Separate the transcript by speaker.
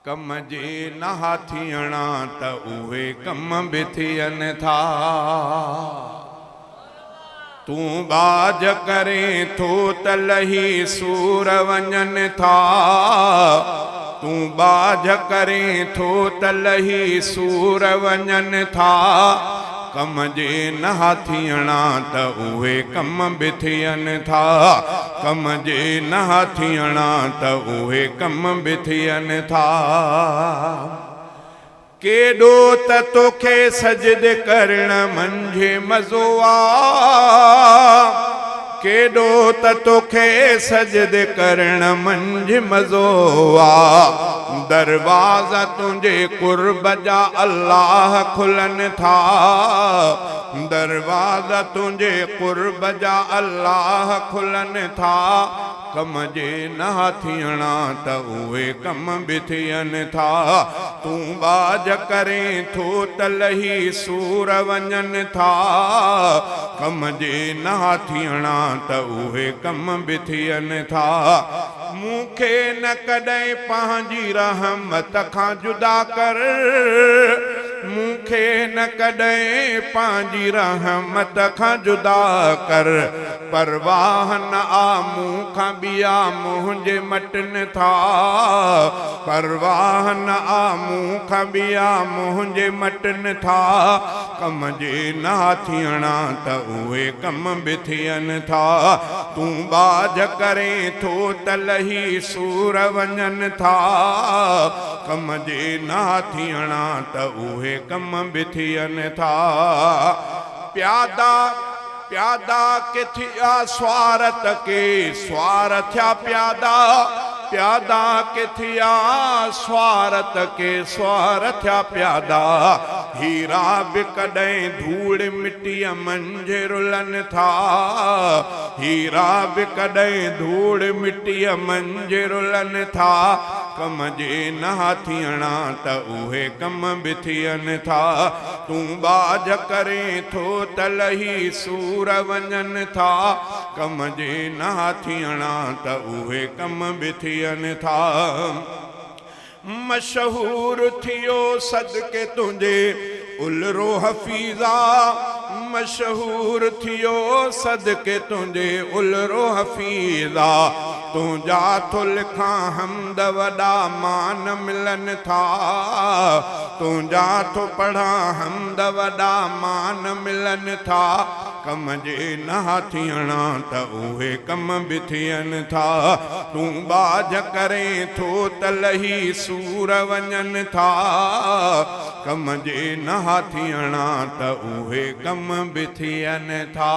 Speaker 1: ڪم جي نه ٿيڻا ته اهي ڪم به ٿين ٿا. تون ٻاجهه ڪرين ٿو ته لهي سور وڃن ٿا. تون ٻاجهه ڪرين ٿو ته لهي سور وڃن ٿا. ڪم جي نه ٿيڻا ته اهي ڪم به ٿين ٿا. ڪم جي نه ٿيڻا ته اهي ڪم به ٿين ٿا. ڪيڏو ته توکي سجدي ڪرڻ منجهه مزو آ. ڪيڏو ته توکي سجدي ڪرڻ منجهه مزو آ. دروازا تنهنجي قرب جا الله کلن ٿا. دروازا تنهنجي قرب جا الله کلن ٿا. ڪم جي نه ٿيڻا ته اهي ڪم به ٿين ٿا. تون ٻاجهه ڪرين ٿو ته لهي سور وڃن ٿا. ڪم جي نه ٿيڻا ته اهي ڪم به ٿين ٿا. مون کي نه ڪڏهن پنهنجي رحمت کان جدا ڪر. مون کي نه ڪڏهن پنهنجي رحمت کان جدا ڪر. پرواهه نه آ مون کان ٻيا منهنجي مٽن ٿا. پرواهه نه آ مون کان ٻيا منهنجي مٽن ٿا. ڪم جي نه ٿيڻا ته اهي ڪم به ٿين ٿا. تون ٻاجهه ڪرين ٿو ته لهي سور وڃن ٿا. ڪم جي نه ٿيڻا ته اهي ڪم به ٿين ٿا. پيادا پيادا ڪي ٿيا سوار ته ڪي سوار ٿيا پيادا، پيادا ڪي ٿيا سوار ته ڪي سوار ٿيا پيادا، هيرا به ڪڏهن ڌوڙ مٽيء منجهه رلن ٿا، هيرا به ڪڏهن ڌوڙ مٽيء منجهه رلن ٿا، ڪم جي نه ٿيڻا ته اهي ڪم به ٿين ٿا. تون ٻاجهه ڪرين ٿو ته لهي سور وڃن ٿا. ڪم جي نه ٿيڻا ته اهي ڪم به ٿين ٿا. مشهور ٿيو صدقي تنهنجي الرو حفيظا مشهور ٿيو صدقي تنهنجي الرو حفيظا تنهنجا ٿو لکان حمد وڏا مان ملن ٿا. تنهنجا ٿو پڙهان حمد وڏا مان ملن ٿا. ڪم جي نه ٿيڻا ته اهي ڪم به ٿين ٿا. تون ٻاجهه ڪرين ٿو ته لهي سور وڃن ٿا. ڪم جي نه ٿيڻا ته اهي ڪم به ٿين ٿا.